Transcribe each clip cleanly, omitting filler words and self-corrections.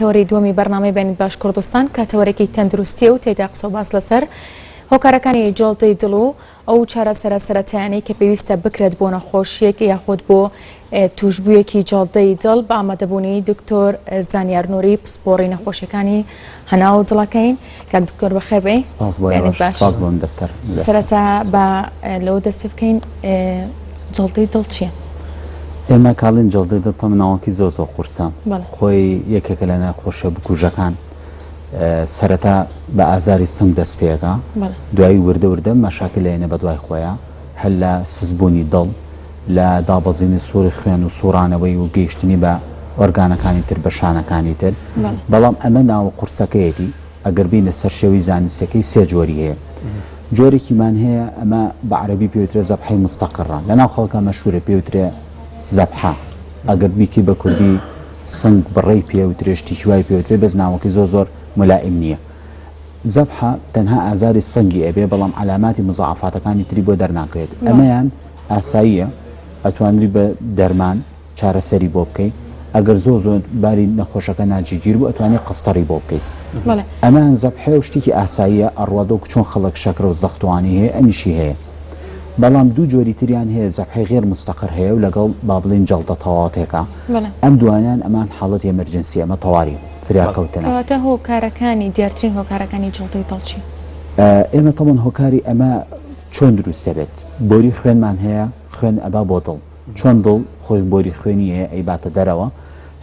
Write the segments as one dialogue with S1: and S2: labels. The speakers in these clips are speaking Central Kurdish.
S1: تەوەری دووەمی بەرنامەی بەینت باش کوردستان کە تەوەرێکی تەندروستیە و تێیدا قسە و باس لەسەر هۆکارەکانی جەڵتەی دڵ و ئەو چارەسەرە سەرەتایانەی کە پێویستە بکرێت بۆ نەخۆشیەک یاخود بۆ توشبوویەکی جەڵتەی دڵ بە ئامادەبوونی دکتۆر زانیار نوری پسپۆڕی نەخۆشیەکانی هەناو دڵەکەین کاک دکتۆر بەخێر بێی
S2: سپاس بۆ
S1: بەینت
S2: ئێوەش
S1: باش
S2: سپاس بۆ ئەم دەفتەر
S1: سەرەتا بە لەوە دەست پێ بکەین جەڵتەی دڵ چییە؟
S2: ئێمە کاڵین جەڵدەی دڵ تەمە ناوەکی زۆر زۆر قورسە
S1: بەڵێ.
S2: خۆی یەکێکە لە نەخۆشیە بکوژەکان سەرەتا بە ئازاری سنگ دەست پێکا
S1: بەڵێ.
S2: دوایی وردە وردە مەشاکل ئەیەنێ بە دوای خۆیا هەر لە سستبوونی دڵ لە دابەزینی سوڕی خوێن و سوڕانەوەی و گەیشتنی بە ئۆرگانەکانی تر بە شانەکانی تر
S1: بەڵێ.
S2: بەڵام ئەمە ناوە قورسەکەیەتی ئەگەر بینە سەر شێوەی زانستیەکەی سێ جۆری هەیە جۆرێکیمان هەیە ئەمە بە عەرەبی پێوترێ زەبحەی مستەقڕە لەناو خەڵکا مەشهورە پێوترێ زەبحە ئەگەر بیکەی بە کوردی سنگ بڕەی پێوترێ شتێکی وای پێوترێ بەس ناوەکەی زۆر زۆر مولائیم نییە زەبحە تەنها ئازاری سنگی ئەبێ بەڵام عەلاماتی مزاعەفاتەکانی تری بۆ دەرناکەوێت ئەمەیان ئاساییە ئەتوانری بە دەرمان چارەسەری بۆ بکەی ئەگەر زۆر زۆر باری نەخۆشەکە ناجێگیر بوو ئەتوانی قەستەڕی بۆ بکەیت ئەمەیان زەبحەیە و شتێکی ئاساییە ئەڕوات وەکو چۆن خەڵک شەکرە و زەختوانی هەیە ئەمیشی هەیە بەڵام دوو جۆری تریان هەیە زەبحەی غێر مستەقر هەیە و لەگەڵ با بڵێین جەڵتە تەواوەتێکە ئەم دوانیان ئەمان حاڵەتی emergency ئەمە تەواری فریاکەوتنە.
S1: کەواتە هۆکارەکانی دیارترین هۆکارەکانی جەڵتەی دڵ چین؟
S2: ئێمە تەبعەن هۆکاری ئەمە چۆن دروست دەبێت بۆری خوێنمان هەیە خوێن ئەبا بۆ دڵ چۆن دڵ خۆی بۆری خوێنی هەیە ئەیباتە دەرەوە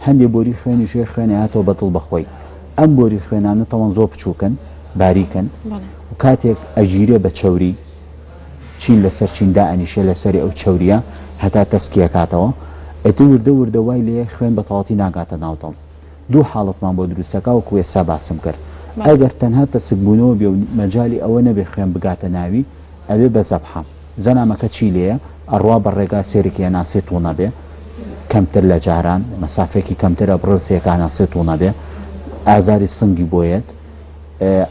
S2: هەندێ بۆری خوێنیش هەیە خوێن ئەیاتەوە بە دڵ بەخۆی ئەم بۆری خوێنانە تەوان زۆر بچووکن باریکن و کاتێک ئەگیرێ بە چەوری چین لەسەر چین دائەنیشێ لەسەری ئەو چەوریە هەتا تەسکیەکاتەوە ئیتر وردە وردە وای لێیە خوێن بە تەواتی ناگاتە ناو دڵ دوو حاڵەتمان بۆ دروستەکا وەکو ئێستا باسم کرد ئەگەر تەنها تەسکبوونەوە بێ و مەجالی ئەوە نەبێ خوێن بگاتە ناوی ئەبێ بە زەبحە. زەنامەکە چی لێیە ئەڕوا بە ڕێگا سێرێکی هەناسەی توڵ نەبێ کەمتر لە جاران مەسافەیەکی کەمتر ئەبڕێ و سێکە هەناسەی توڵ نەبێ ئازاری سنگی بۆ یەت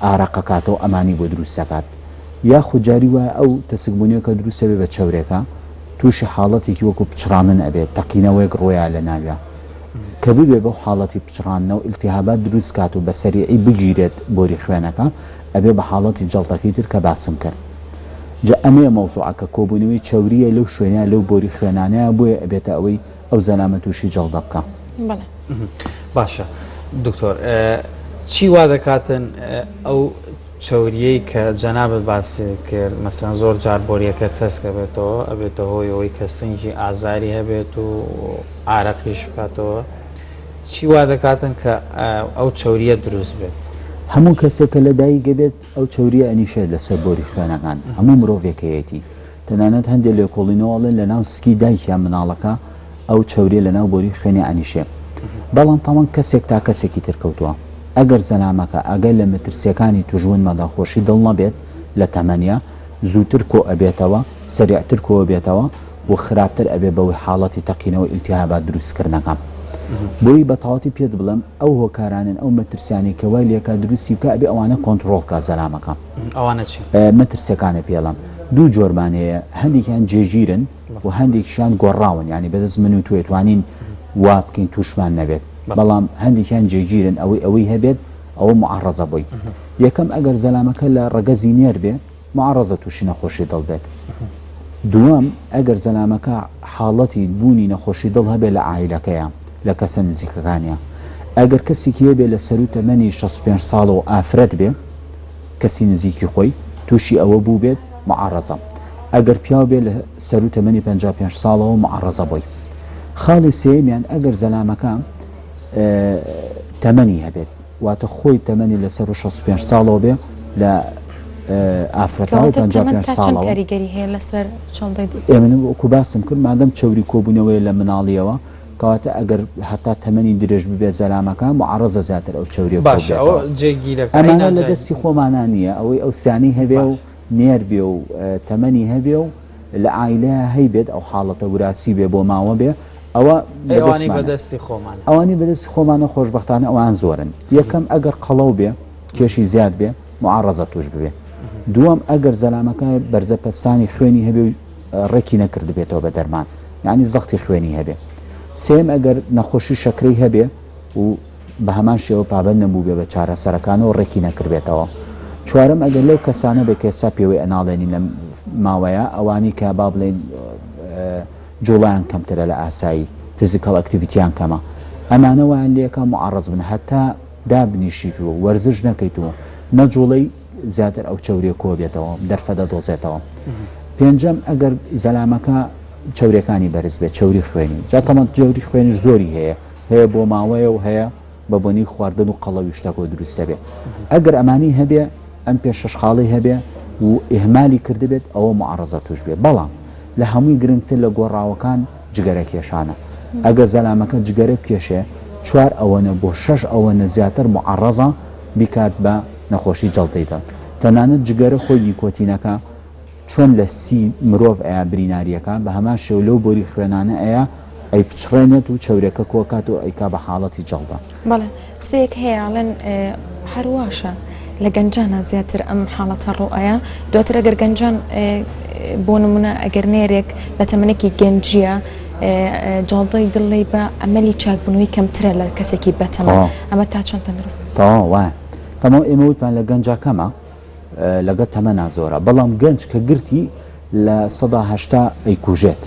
S2: ئارەق ئەکاتەوە ئەمانی بۆ دروست ئەکات یاخود جاری وایە ئەو تەسکبوونەوە کە دروست ئەبێ بە چەورێکە تووشی حاڵەتێکی وەکو پچڕانن ئەبێت تەقینەوەیەک ڕۆیا لە ناویا کە ببێ بەو حاڵەتی پچڕاندنەوە ئیلتیهابات دروست کات و بە سەریعی بگیرێت بۆری خوێنەکە ئەبێ بە حاڵەتی جەڵتەکەی تر کە باسم کرد جا ئەمەیە مەوزوعەکە کۆبونەوەی چەوریە لەو شوێنە لەو بۆری خوێنانەیە بۆیە ئەبێتە ئەوەی ئەو زەلامە توشی جەڵدە بکا.
S1: بەڵێ.
S3: باشە دکتۆر چی وا دەکاتن ئەو چەوریەی کە جەنابت باسی کرد مەسەن زۆر جار بۆریەکە تەسک ئەبێتەوە ئەبێتە هۆی ئەوەی کە سنگی ئازاری هەبێت و ئارەقیش بکاتەوە چی وا دەکاتن کە ئەو چەوریە دروست بێت؟
S2: هەموو کەسێک کە لەدایک ئەبێت ئەو چەوریە ئەنیشێت لەسەر بۆری خوێنەکان هەموو مرۆڤێک هەیەتی تەنانەت هەندێ لێکۆڵینەوە ئەڵێن لەناو سکی دایکیا مناڵەکە ئەو چەوریە لەناو بۆری خوێنی ئەنیشێ بەڵام تاوان کەسێک تا کەسێکی تر کەوتووە ئەگەر زەلامەکە ئاگای لە مەترسیەکانی توشبوون بە نەخۆشی دڵ نەبێت لە تەمەنیا زووتر کۆ ئەبێتەوە سەریعتر کۆ ئەبێتەوە و خراپتر ئەبێ بەوەی حاڵەتی تەقینەوەی ئیلتیهابات دروست کردنەکە بۆیی بە تەواتی پێت بڵێم ئەو هۆکارانەن ئەو مەترسیانەی کە وای لێکا دروستی بکا ئەبێ ئەوانە کۆنتڕۆڵ کا زەلامەکە.
S3: ئەوانە چین؟
S2: مەترسیەکانە پێڵم دوو جۆرمان هەیە هەندێکیان جێگیرن و هەندێکیشیان گۆڕاون یانی بەدەست من و تۆ توانین وا بکەین توشمان نەبێت بەڵام هەندێکیان جێگیرن ئەوەی ئەوەی هەبێت ئەوە معڕەزە بۆی یەکەم ئەگەر زەلامەکە لە ڕەگەزی نێر بێ معڕەزە توشی نەخۆشی دڵ بێت دووەم ئەگەر زەلامەکە حاڵەتی بوونی نەخۆشی دڵ هەبێت لە عایلەکەیا لە کەسە نزیکەکانیا ئەگەر کەسێکی هەبێ لە سەروو تەمەنی 65 ساڵەوە ئافرەت بێ کەسی نزیکی خۆی تووشی ئەوە بووبێت معڕەزە ئەگەر پیاو بێ لە سەروو تەمەنی 55 ساڵەوە معڕەزە بۆی خاڵی سێیەمیان ئەگەر زەلامەکە تەمەنی هەبێت واتە خۆی تەمەنی لە سەروو 65 ساڵەوە بێ لە ئافرەتان و 55 ساڵەوە
S1: کاریگەری هەیە لەسەر چەندەی
S2: ئێمە وەکو باسم کرد مادەم چەوری کۆبوونەوەی لە مناڵیەوە کەواتە ئەگەر هەتا تەمەنی درێژ ببێت زەلامەکە معڕەزە زیاتر ئەو چەوریە کۆ
S3: باشە ئەوە
S2: بێتەوە
S3: جێگیرەکە ئەی
S2: ئەمانە لە
S3: ناجای
S2: دەستی خۆمانا نییە ئەوەی ئەو سیانەی هەبێ و
S3: باش
S2: نێر بێ و تەمەنی هەبێ و لە عایلەیا هەیبێت ئەو حاڵەتە وراسی بێ بۆ ماوە بێ ئەوە
S3: ئەی
S2: لە
S3: ئەوانەی
S2: دەستمانە
S3: بەدەستی خۆمانە
S2: ئەوانەی بەدەستی خۆمانە خۆشبەختانە ئەوان زۆرن یەکەم ئەگەر قەڵەو بێ کێشی زیاد بێ معڕەزە توش ببێ دووەم ئەگەر زەلامەکە بەرزە پەستانی خوێنی هەبێ و ڕێکی نەکردبێتەوە بە دەرمان یانی زەختی خوێنی هەبێ. سێیەم ئەگەر نەخۆشی شەکرەی هەبێ و بە هەمان شێوە پابەند نەبووبێ بە چارەسەرەکانەوە ڕێکی نەکردبێتەوە. چوارەم ئەگەر لەو کەسانە بێ کە ئێستا پێوەی ئەناڵێنین لەم ماوەیە ئەوانەی کە با بڵێین جوڵەیان کەمترە لە ئاسایی physical activity یان کەمە ئەمانە وایان لێکا معەڕەز بن هەتا دابنیشیت و وەرزش نەکەیت و نەجوڵێی زیاتر ئەو چەوریە کۆبێتەوە دەرفەت ئەدۆزێتەوە. پێنجەم ئەگەر زەلامەکە چەوریەکانی بەرز بێت چەوری خوێنی جا تەمەن چەوری خوێنیش زۆری هەیە هەیە بۆ ماوەیە و هەیە بە بۆنەی خواردن و قەڵەوی شتەکەوە دروست دەبێ ئەگەر ئەمانی هەبێ ئەم پێ شەش خاڵی هەبێ و ئیهمالی کردبێت ئەوە معەڕەزە توش بێ بەڵام لە هەمووی گرنگتر لە گۆڕاوەکان جگەرە کێشانە ئەگەر زەلامەکە جگەرە بکێشێ چوار ئەوەنە بۆ شەش ئەوەنە زیاتر معەڕەزە بیکات بە نەخۆشی جەڵتەی دڵ تەنانەت جگەرە خۆی نیکۆتینەکە چۆن لە سی مرۆڤ ئەیا بریناریەکە بە هەمان شێوە لەو بۆری خوێنانە ئەیا ئەیپچڕێنێت و چەورەکە کۆکات و ئەیکا بە حاڵەتی جەڵدە.
S1: بەڵێ قسەیەک هەیە ئەڵێن هەر واشە لە گەنجانە زیاتر ئەم حاڵەتە ڕوو ئەیا دواتر ئەگەر گەنجان بۆ نمونە ئەگەر نێرێک لە تەمەنێکی گەنجیە جەڵدەی دڵ لێی بە ئەمەلی چاکبوونەوەی کەمترە لە کەسێکی بەتەمەن ئەمە تا چەند تەندروست؟
S2: تەواو وایە تەماو ئێمە وتمان لە گەنجا کەمە لەگەڵ تەمەنا زۆرە بەڵام گەنج کە گرتی 80% ئەیکوژێت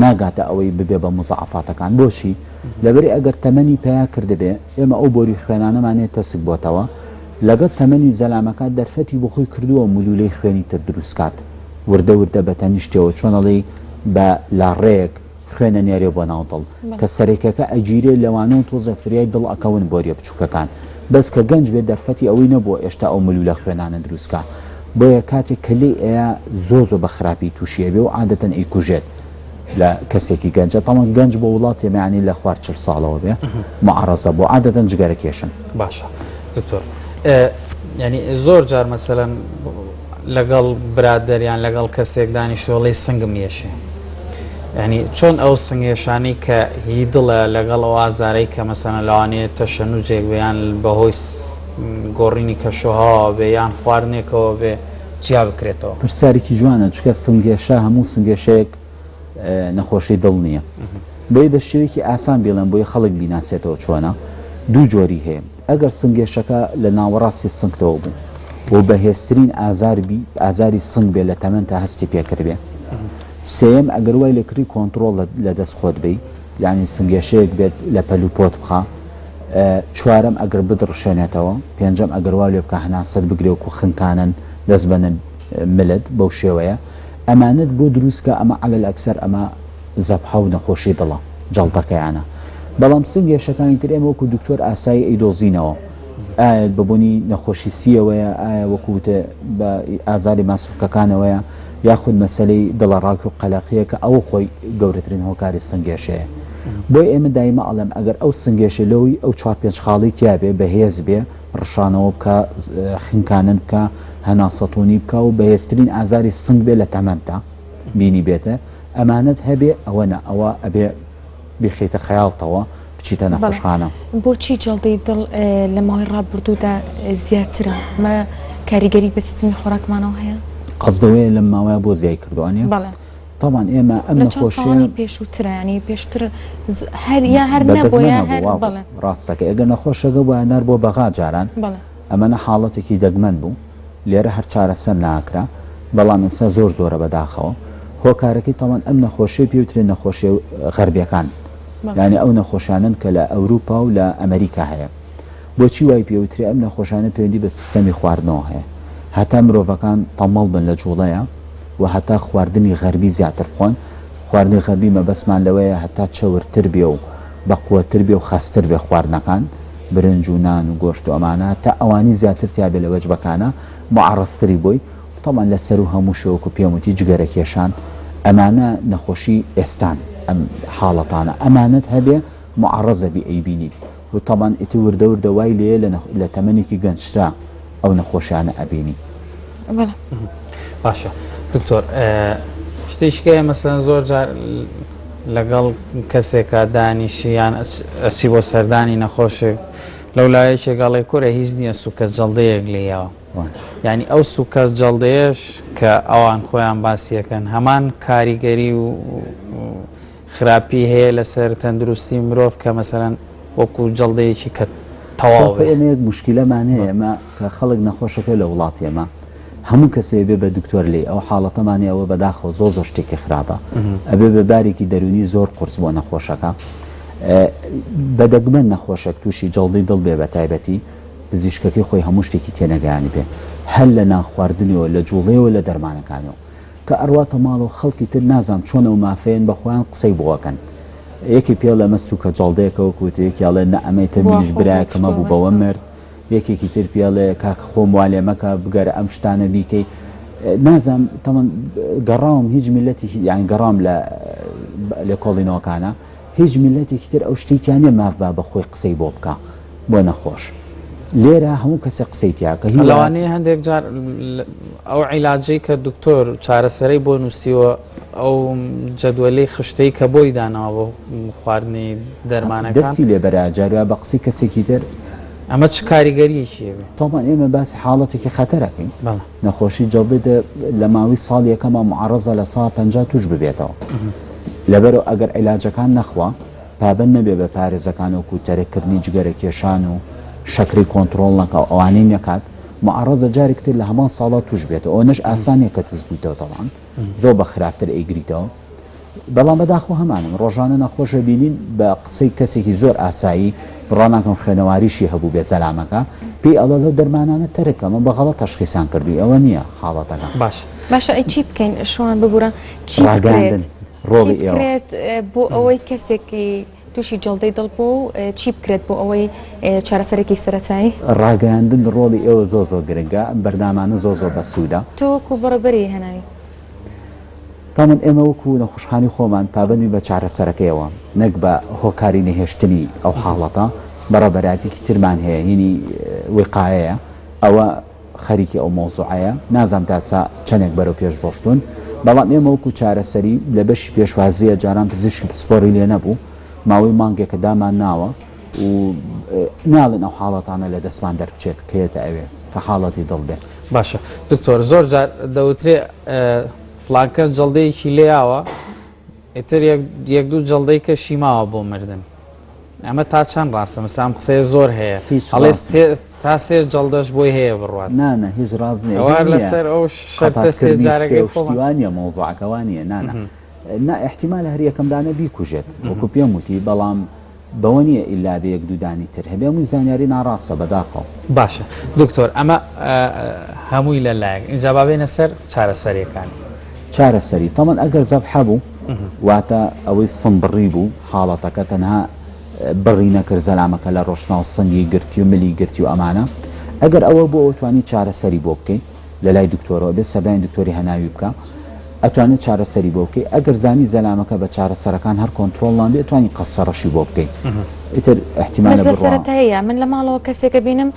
S2: ناگاتە ئەوەی ببێ بە مزعفاتەکان بۆچی لەبەری ئەگەر تەمەنی پیا کردبێ ئێمە ئەو بۆری خوێنانەمان هەیە تەسک بۆتەوە لەگەڵ تەمەنی زەلامەکە دەرفەتی بۆ خۆی کردووە مولولەی خوێنی تر دروستکات وردە وردە بە تەنیشتەوە چۆن ئەڵێی بە لاڕێیەک خوێن ئەنێرێ بۆ ناو دڵ کە سەرێکەکە ئەگیرێ لەوانەوە تۆزێ فریای دڵ ئەکەون بۆریە بچوکەکان بەس کە گەنج بێ دەرفەتی ئەوەی نەبووە ئێشتا ئەو ملولە خوێنانە دروست کا بۆیە کاتێک کە لێی ئەیا زۆ زۆ بە خراپی توشی ئەبێ و عادەتەن ئەیکوژێت لە کەسێکی گەنجە تەڵەن گەنج بۆ وڵاتی ئێمە یانی لە خوار 40 ساڵەوە بێ معەڕەزە بۆ عادەتەن جگەرە کێشن.
S3: باشە دکتۆر یانی زۆر جار مەسەلەن لەگەڵ برادەر یان لەگەڵ کەسێک دانیشتووە ئەڵێی سنگم یەشێ یانی چۆن ئەو سنگێشانەی کە هی دڵە لەگەڵ ئەو ئازارەی کە مەسەلەن لەوانەیە تەشەنوجێک بێ یان بەهۆی گۆڕینی کەشوهەواوە بێ یان خواردنێکەوە بێ جیا بکرێتەوە؟
S2: پرسیارێکی جوانە چونکە سنگێشە هەموو سنگێشەیەک نەخۆشی دڵ نییە بۆیە بە شێوەیەکی ئاسان بیڵێم بۆیە خەڵک بیناسێتەوە چۆنە دوو جۆری هەیە ئەگەر سنگێشەکە لە ناوەڕاستی سنگتەوە بوو و بەهێزترین ئازار بی ئازاری سنگ بێ لە تەمەنتا هەستی پێکردبێ سێیەم ئەگەر وای لێ کردی کۆنتڕۆڵ لە دەست خۆت بەی یانی سنگێشەیەک بێت لە پەل و پۆت بخا چوارەم ئەگەر بدڕشێنێتەوە پێنجەم ئەگەر وا لێ بکا هەناسەت بگرێ وەکو خنکانن دەست بەنە ملت بەو شێوەیە ئەمانەت بۆ دروست کە ئەمە عەلەل ئەکسەر ئەمە زەبحە و نەخۆشی دڵە جەڵتەکەیانە بەڵام سنگ هێشەکانی تر ئێمە وەکو دکتۆر ئاسایی ئەیدۆزینەوە ئایا بە بۆنی نەخۆشی سیەوەیە ئایا وەکو وتە بە ئازاری ماسولکەکانەوەیە یاخود مەسەلەی دڵەڕاوکێ و قەلەقیە کە ئەوە خۆی گەورەترین هۆکاری سنگێشەیە بۆیە ئێمە دایمە ئەڵێم ئەگەر ئەو سنگێشە لەوەی ئەو چوار پێنج خاڵی تیابێ بەهێز بێ ڕشانەوە بکا خنکانن بکا هەناسەتونی بکا و بەهێزترین ئازاری سنگ بێ لە تەمەنتا بینی بێتە ئەمانەت هەبێ ئەوە نا ئەوە ئەبێ بیخەیتە خەیاڵتەوە بچیتە نەخۆشخانە.
S1: بۆچی جەڵدەی دڵ لە ماوەی ڕابردوودا زیاترە؟ ئەمە کاریگەری بە سیستمی خۆراکمانەوە هەیە؟
S2: قەسدەوەیە لەم ماوەیە بۆ زیای کردووە نیە؟
S1: بەڵێ.
S2: تەبعەن ئێمە ئەم
S1: لە چەند
S2: نەخۆشیە
S1: ساڵانی پێشووترە یانی پێشتر هەر یا هەر
S2: بە
S1: نەبووە
S2: دەگمەن
S1: یا
S2: هەبوو
S1: هەر
S2: وابوو
S1: بەڵێ.
S2: ڕاستەکەی ئەگەر نەخۆشەکە بوایە نار بۆ بەغا جاران
S1: بەڵێ.
S2: ئەمەنە حاڵەتێکی دەگمەن بوو لێرە هەر چارەسەر ناکرا بەڵام ئێستا زۆر زۆرە بەداخەوە هۆکارەکەی تەبعەن ئەم نەخۆشیە پێ وترێ نەخۆشیە غەربیەکان یانی ئەو نەخۆشانەن کە لە ئەوروپا و لە ئەمریکا هەیە بۆچی وای پێ وترێ ئەم نەخۆشانە پەیوەندی بە سیستەمی خواردنەوە هەیە هەتا مرۆڤەکان تەمەڵ بن لە جوڵەیە و هەتا خواردنی غەربی زیاتر بخۆن خواردنی غەربی مەبەستمان لەوەیە هەتا چەورتر بێ و بەقوەتر بێ و خەستتر بێ خواردنەکان برنج و نان و گۆشت و ئەمانە تا ئەوانی زیاتر تیابێ لە وەجبەکانا معەڕەزتری بۆی تەبعەن لە سەروو هەمووشی وەکو پێم وتی جگەرە کێشان ئەمانە نەخۆشی ئێستان ئەم حاڵەتانە ئەمانەت هەبێ معەڕەزەبی ئەیبینیت و تەبعەن ئیتر وردە وردە وای لێیە لە لە تەمەنێکی گەنجترا ئەو نەخۆشیانە ئەبینی.
S1: بەڵێ.
S3: باشە دکتۆر شتێکی کە مەسەلەن زۆر جار لەگەڵ کەسێکا دانیشی یان ئەچی بۆ سەردانی نەخۆشێک لەو لایەکێک ئەڵێ کورە هیچ نییە سوکە جەڵدەیەک لێیەوە یعنی ئەو سوکە جەڵدەیەش کە ئەوان خۆیان باسیەکەن هەمان کاریگەری و خراپی هەیە لەسەر تەندروستی مرۆڤ کە مەسەلەن وەکو جەڵدەیەکی کە. تەواو بێ.
S2: ئێمە یەک موشکیلەمان هەیە ئێمە کە خەڵک نەخۆشەکە لە وڵاتی ئێمە هەموو کەسێ بێ بە دکتۆر لێی ئەو حاڵەتەمان هەیە ئەوە بەداخەوە زۆر زۆر شتێکی خراپە ئەبێ بە بارێکی دەروونی زۆر قورس بۆ نەخۆشەکە بە دەگمەن نەخۆشێک تووشی جەڵدەی دڵ بێ بە تایبەتی پزیشکەکەی خۆی هەموو شتێکی تێنەگەیانی بێ هەر لە نان خواردنیەوە لە جوڵەیەوە لە دەرمانەکانیەوە کە ئەڕواتە ماڵەوە خەڵکی تر نازانم چۆن ئەو مافەیەن بە خۆیان قسەی بۆ ئەکەن یەکێ پێ ئەڵێ ئەمە سوکە جەڵدەیەکە وەکو وتت یەکێ ئەڵێ نە ئەمەی تر منیش برایەکم هەبوو بەوە مرد یەکێکی تر پێ ئەڵێ کاکە خۆم وا لێ مەکە بگەرە ئەم شتانە بیکەی نازانم تەمەن گەڕاوم هیچ میلەتێکی یان گەڕام لە لێکۆڵینەوەکانە هیچ میلەتێکی تر ئەو شتی تیا نیە ماف با بە خۆی قسەی بۆ بکا بۆ نەخۆش لێرە هەموو کەسێک قسەی تیا کە هی
S3: لەوانەیە هەندێک جار ئەو عیلاجەی کە دکتۆر چارەسەرەی بۆ نووسیوە ئەو جەدوەلەی خشتەی کە بۆی داناوە بۆ خواردنی دەرمانەکان
S2: دەستی لێ بەرا جاروا بە قسەی کەسێکی تر
S3: ئەمە چ کاریگەریەکی هەبێ؟
S2: تەبعەن ئێمە باسی حاڵەتێکی خەتەر ئەکەین نەخۆشی جەڵدە لە ماوەی ساڵ یەکەما معەڕەزە 50% توش ببێتەوە لەبەرئەوە ئەگەر عیلاجەکان نەخوا پابەند نەبێ بە پارێزەکان وەکو تەرک کردنی جگەرە کێشان و شەکرەی کۆنتڕۆڵ نەکا و ئەوانەی نەکات معەڕەزە جارێکی تر لە هەمان ساڵا توش بێتەوە ئەوەنەش ئاسان نیە کە توش بوویتەوە تەبعەن زۆر بە خراپتر ئەیگریتەوە بەڵام بەداخەوە هەمانن ڕۆژانە نەخۆش ئەبینین بە قسەی کەسێکی زۆر ئاسایی بڕوا ناکەم خوێنەواریشی هەبووبێ زەلامەکە پێی ئەڵێ لەو دەرمانانە تەرک کە من بە غەڵەت تەشخیسان کردووی ئەوە نییە حاڵەتەکە.
S3: باشە.
S1: باشە ئەی چی بکەین شوان ببورە چی بکرێت
S2: ڕاگەیاندن ڕۆڵی
S1: چی
S2: ئێوە.
S1: بکرێت بۆ ئەوەی کەسێکی تووشی جەڵدەی دڵ بوو و چی بکرێت بۆ ئەوەی چارەسەرێکی سەرەتایی؟
S2: ڕاگەیاندن ڕۆڵی ئێوە زۆر زۆر گرنگە ئەم بەرنامانە زۆر زۆر بەسوودە.
S1: تۆ وەکو بەڕێوبەری هەناوی.
S2: تامن ئێمە وەکو نەخۆشخانەی خۆمان پابەندین بە چارەسەرەکەیەوە نەک بە هۆکاری نەهێشتنی ئەو حاڵەتە، بەڕێوەبەرایەتیەکی ترمان هەیە هینی ویقایەیە ئەوە خەریکی ئەو مەوزوعەیە نازانم تا ئێستا چەندێک بەرەو پێش ڕۆشتوون بەڵام ئێمە وەکو چارەسەری لە بەشی پێشوازیە جاران پزیشکی پسپۆڕی لێ نەبوو ماوەی مانگێکە دامان ناوە و ناڵێن ئەو حاڵەتانە لە دەستمان دەربچێت کە یەتە ئەوێ کە حاڵەتی دڵ بێت.
S3: باشە دکتۆر زۆر جار دەوترێ فڵان کەس جەڵدەیەکی لێیاوە ئیتر یەک دوو جەڵدەی کەشی ماوە بۆ مردن ئەمە تا چەند ڕاستە مەسا ئەم قسەیە زۆر هەیە ئەڵێ تا سێ جەڵدەش بۆی هەیە بڕوات
S2: نانە هیچ ڕاست نییە
S3: لەسەر ئەو شەرتە سێ جارەکەی
S2: خۆوانە مەوزوعەکەوانە نانە نا ئیحتیمالە هەر یەکەم دانە بیکوژێت وەکو پێم وتی بەڵام بەوە نییە ئیلا بێ یەک دوو دانی تر هەبێ هەمووی زانیاری ناڕاستە بەداخەوە.
S3: باشە دکتۆر ئەمە هەمووی لە لایەک ئینجا با بێینە سەر چارەسەریەکانی.
S2: چارەسەری تەمەن ئەگەر زەبحە بوو واتە ئەوەی سنبڕی بوو حاڵەتەکە تەنها بڕی نەکرد زەلامەکە لە ڕۆشتناو سنگی گرتی و ملی گرتی و ئەمانە ئەگەر ئەوە بوو ئەوە توانی چارەسەری بۆ بکەی لە لای دکتۆرەوە بێ سەردانی دکتۆری هەناوی بکا ئەتوانێت چارەسەری بۆ بکەی ئەگەر زانی زەلامەکە بە چارەسەرەکان هەر کۆنترۆڵ نابێ ئەتوانی قەسەڕەشی بۆ بکەی ئیتر ئیحتیمالە
S1: بەس لە
S2: بڕوا.
S1: سەرەتاییە من لە ماڵەوە کەسێکە بینم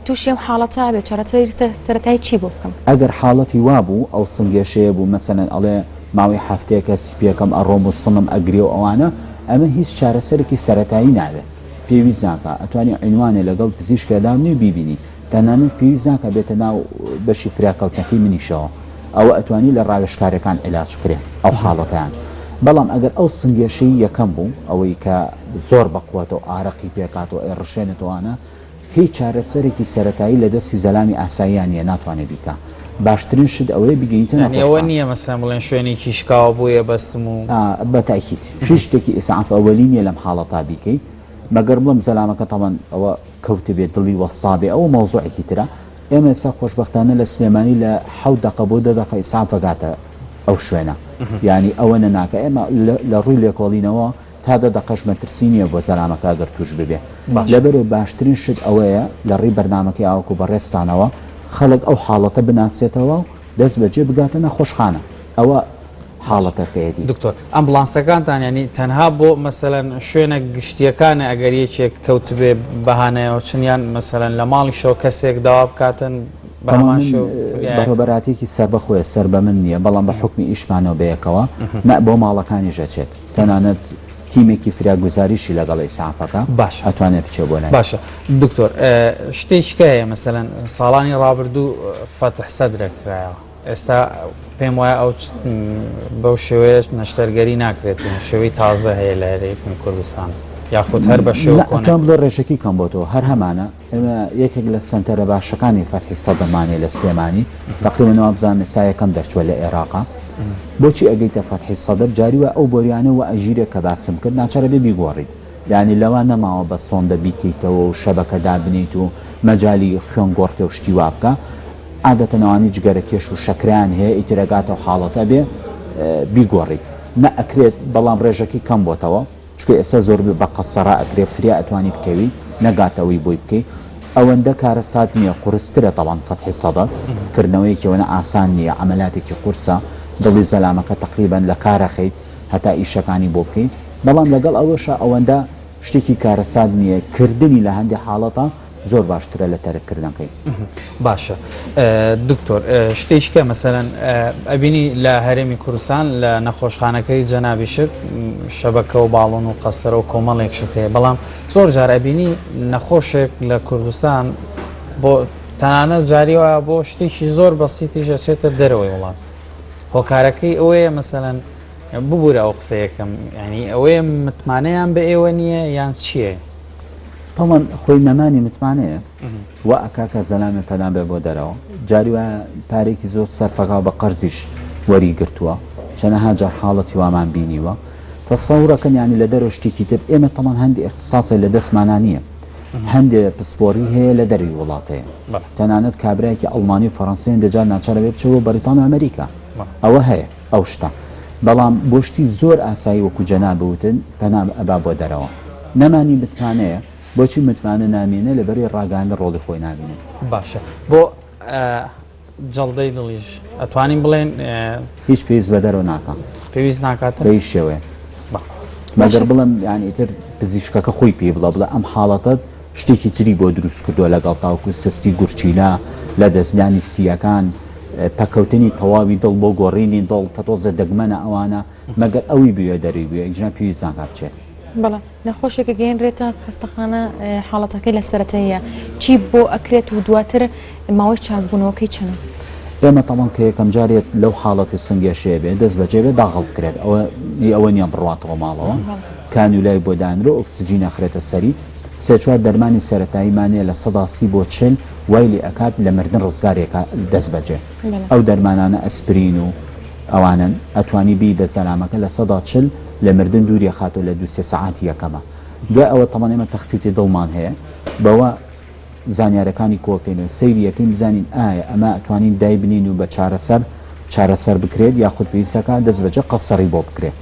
S1: تووشی ئەو حاڵەتە بێ چارەسەری سەرەتایی چی بۆ بکەم؟
S2: ئەگەر حاڵەتی وابوو ئەو سنگێشەیە بوو مەسەلەن ئەڵێ ماوەی هەفتەیەکە سپیەکەم ئەڕۆم و سنگم ئەگرێ و ئەوانە ئەمە هیچ چارەسەرێکی سەرەتایی ناوێ پێویست ناکا ئەتوانی عینوانێ لەگەڵ پزیشکێ دابنێی و بیبینی تەنانەت پێویست ناکا بێتە ناو بەشی فریاکەوتنەکەی منیشەوە ئەوە ئەتوانی لە ڕاوێژکارەکان عیلاج بکرێ ئەو حاڵەتەیان بەڵام ئەگەر ئەو سنگێشەی یەکەم بوو ئەوەی کە زۆر بەقوەتە و ئارەقی پێکات و ئەیڕشێنێتەوانە هیچ چارەسەرێکی سەرەتایی لە دەستی زەلامی ئاساییان نیە ناتوانێ بیکا باشترین شت ئەوەیە بیگەینیتە
S3: یانی ئەوە
S2: نەخۆشخانە.
S3: نیە مەسەلەن بڵێن شوێنێکی شکاوە بۆیە بەستم و.
S2: بە تەئکید هیچ شتێکی ئیسعاف ئەوەلی نیە لەم حاڵەتا بیکەی مەگەر بڵێم زەلامەکە تەبعەن ئەوە کەوتبێ دڵی وەستابێ ئەوە مەوزوعێکی ترە ئێمە ئێستا خۆشبەختانە لە سلێمانی لە حەوت دەقە بۆ دە دەقە ئیسعاف ئەگاتە ئەو شوێنە یانی ئەوە نەناکە ئێمە لە ڕووی لێکۆڵینەوە تا دە دەقەش مەترسی نییە بۆ زەلامەکە ئەگەر توش ببێ لەبەرئەوە باشترین شت ئەوەیە لە ڕێی بەرنامەکەی ئاوەکو بەڕێزتانەوە خەڵک ئەو حاڵەتە بناسێتەوە و دەست بەجێ بگاتە نەخۆشخانە ئەوە حاڵەتەکەیەتی.
S3: دکتۆر ئەمبڵانسەکانتان یانی تەنها بۆ مەسەلەن شوێنە گشتیەکانە ئەگەر یەکێک کەوتبێ بەهانایەوە چن یان مەسەلەن لە ماڵیشەوە کەسێک داوا بکاتن بە هەمان شێوە فریایەک؟
S2: بەڕێوەبەراتیەکی سەربەخۆیە سەر بە من نییە بەڵام بە حوکمی ئیشمانەوە بەیەکەوە نا بۆ ماڵەکانیش ئەچێت تەنانەت تیمێکی فریاگوزاریشی لەگەڵ ئیسعافەکە
S3: باشە
S2: ئەتوانێت بچێ بۆ لای.
S3: باشە دکتۆر شتێکی کە هەیە مەسەلەن ساڵانی ڕابردوو فەتح سەدرە کرایەوە ئێستا پێم وایە ئەو بەو شێوەیە نەشتەرگەری ناکرێت شێوەی تازە هەیە لە هەرێمی کوردستان. یاخود هەر بە شێوە
S2: نا
S3: کۆنەکە؟
S2: ئەتوان بڵێ ڕێژەکی کەم بۆتەوە هەر هەمانە ئێمە یەکێک لە سەنتەرە باشەکانی فەتحی سەدرمان هەیە لە سلێمانی تەقریبەن وابزانم ئێستا یەکەم دەرچووە لە ئێراقا بۆچی ئەگەیتە فەتحی سەدر جاری وایە ئەو بۆریانە وە ئەژیرێ کە باسم کرد ناچارە بێ بیگۆڕیت یانی لەوە نەماوە بە سۆندە بیکەیتەوە و شەبەکە دابنێیت و مەجالی خوێن گۆڕکێ و شتی وا بکا عادەتەن ئەوانەی جگەرە کێش و شەکرەیان هەیە ئیتر ئەگاتە ئەو حاڵەتە ئەبێ بیگۆڕیت نا ئەکرێت بەڵام ڕێژەکەی کەم بۆتەوە چونکە ئێستا زۆر بە قەسەڕە ئەکرێ فریا ئەتوانی بکەوی نەگاتە ئەوەی بۆی بکەی ئەوەندە کارەسات نییە قورسترە تەبعەن فەتحی سەدر کردنەوەیەکی ئەوەنە ئاسان نییە عەمەلاتێکی قورسە دڵی زەلامەکە تەقریبەن لە کار ئەخەیت هەتا ئیشەکانی بۆ بکەی بەڵام لەگەڵ ئەوەشا ئەوەندە شتێکی کارەسات نییە کردنی لە هەندێ حاڵەتا زۆر باشترە لە تەرک کردنەکەی.
S3: باشە دکتۆر شتێکی کە مەسەلەن ئەبینی لە هەرێمی کوردستان لە نەخۆشخانەکەی جەنابیشت شەبەکە و باڵۆن و قەسەرە و کۆمەڵێک شت هەیە بەڵام زۆر جار ئەبینی نەخۆشێک لە کوردستان بۆ تەنانەت جاری وایە بۆ شتێکی زۆر بەسیتیش ئەچێتە دەرەوەی وڵات هۆکارەکەی ئەوەیە مەسەلەن ببورە ئەو قسەیەکەم یعنی ئەوەیە متمانەیان بە ئێوە نییە یان چییە؟
S2: تەڵەن خۆی نەمانی متمانەیە وا ئەکا کە زەلامێ پەنا بێ بۆ دەرەوە جاری وایە پارێکی زۆر سەرفەکا بە قەرزیش وەری گرتووە چەنەها جار حاڵەتی وامان بینیوە تەسەورەکەن یانی لە دەرەوە شتێکی تر ئێمە تەمان هەندی ئیختیساسێ لە دەستمانا نییە هەندێ پسپۆری هەیە لە دەروی وڵات هەیە تەنانەت کابرایەکی ئەڵمانی و فەڕەنسی هەندێ جار ناچارە بێ بچێ بۆ بەریتانیا و ئەمریکا ئەوە هەیە ئەو شتە بەڵام بۆ شتی زۆر ئاسایی وەکو جەنابت وتن پەنا ئەبا بۆ دەرەوە نەمانی متمانەیە بۆچی متمانە نامێنێ لەبەری ڕاگەیاندن ڕۆڵی خۆی نابینێ.
S3: باشە بۆ جەڵدەی دڵیش ئەتوانین بڵێن
S2: هیچ پێویست بە دەرەوە ناکا.
S3: پێویست ناکاتن؟
S2: بە هیچ شێوەیەک. مەگەر بڵێم یانی ئیتر پزیشکەکە خۆی پێی بڵێ بڵێ ئەم حاڵەتەت شتێکی تری بۆ دروست کردووە لەگەڵ تاوەکو سستی گورچیلە، لەدەستدانی سییەکان، پەکەوتنی تەواوی دڵ بۆ گۆڕینی دڵ کە تۆزێ دەگمەنە ئەوانە مەگەر ئەوی بوێ دەروی بوێ ئیجنا پێویست ناکا بچێت.
S1: بەڵێ نەخۆشێک ئەگەیەنرێتە خەستەخانە حاڵەتەکەی لە سەرەتاییە چی بۆ ئەکرێت و دواتر ماوەی چاکبوونەوەکەی چەنە؟
S2: ئێمە تەبعەن کە یەکەم جار یەت لەو حاڵەتی سنگێشەیە بێ دەست بەجێ بێ داغڵ بکرێت ئەوە هی ئەوە نیە بڕواتەوە ماڵەوە کانیولای بۆ دانرێ ئۆکسجین ئەخرێتە سەری سێ چوار دەرمانی سەرەتاییمان هەیە 30% بۆ 40 وای لێ ئەکات لە مردن ڕزگاری ئەکات دەست بەجێ ئەو دەرمانانە ئەسپرین و ئەوانەن ئەتوانی بیی بە زەلامەکە 40% لە مردن دووری ئەخاتەوە لە دوو سێ سەعاتی یەکەما دوای ئەوە تەبعەن ئێمە تەختیتی دڵمان هەیە بەوە زانیارەکانی کۆکەینەوە سەیری ئەکەین بزانین ئایا ئەمە ئەتوانین دایبنین و بە چارەسەر چارەسەر بکرێت یاخود پێویستەکە دەست بەجێ قەسەڕی بۆ بکرێت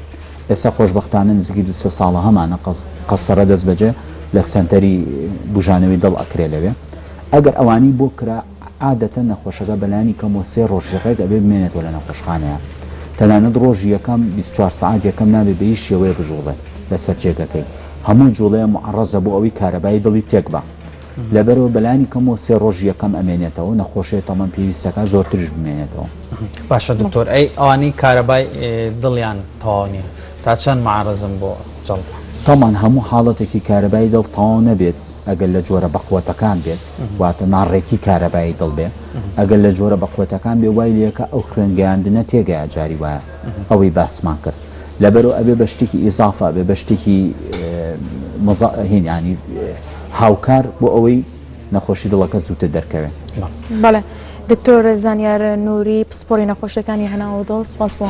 S2: ئێستا خۆشبەختانە نزیکی دو سێ ساڵە هەمانە قەسەڕە دەست بەجێ لە سەنتەری بوژانەوەی دڵ ئەکرێ لەوێ ئەگەر ئەوانی بۆ کرا عادەتەن نەخۆشەکە بەلانی کەمەوە سێ ڕۆژی ڕێک ئەبێ بمێنێتەوە لە نەخۆشخانەیە تەنانەت ڕۆژی یەکەم 24 سەعات یەکەم نابێ بە هیچ شێوەیە بجوڵێ لەسەر جێگەکەی هەموو جوڵەیە معەڕەزە بۆ ئەوەی کارەبای دڵی تێک با لەبەرئەوە بەلانی کەمەوە سێ ڕۆژی یەکەم ئەمێنێتەوە نەخۆشەیە تەمەن پێویستەکا زۆرتریش بمێنێتەوە.
S3: باشە دکتۆر ئەی ئەوانەی کارەبای دڵیان تەواو نیە تا چەند معەڕەزن بۆ جەڵتە؟
S2: تەبعەن هەموو حاڵەتێکی کارەبای دڵ تەواو نەبێت ئەگەر لە جۆرە بەقوەتەکان بێت واتە ناڕێکی کارەبایی دڵ بێ ئەگەر لە جۆرە بەقوەتەکان بێ وای لێکە ئەو خوێن گەیاندنە تێگەیا جاری وایە ئەوەی باسمان کرد لەبەرئەوە ئەبێ بە شتێکی ئیزافە ئەبێ بە شتێکی هین ینی هاوکار بۆ ئەوەی نەخۆشی دڵەکە زووتر دەرکەوێت.
S1: بەڵێ دکتۆر زانیار نوری پسپۆری نەخۆشیەکانی هەناو و دڵ سوپاس بۆ.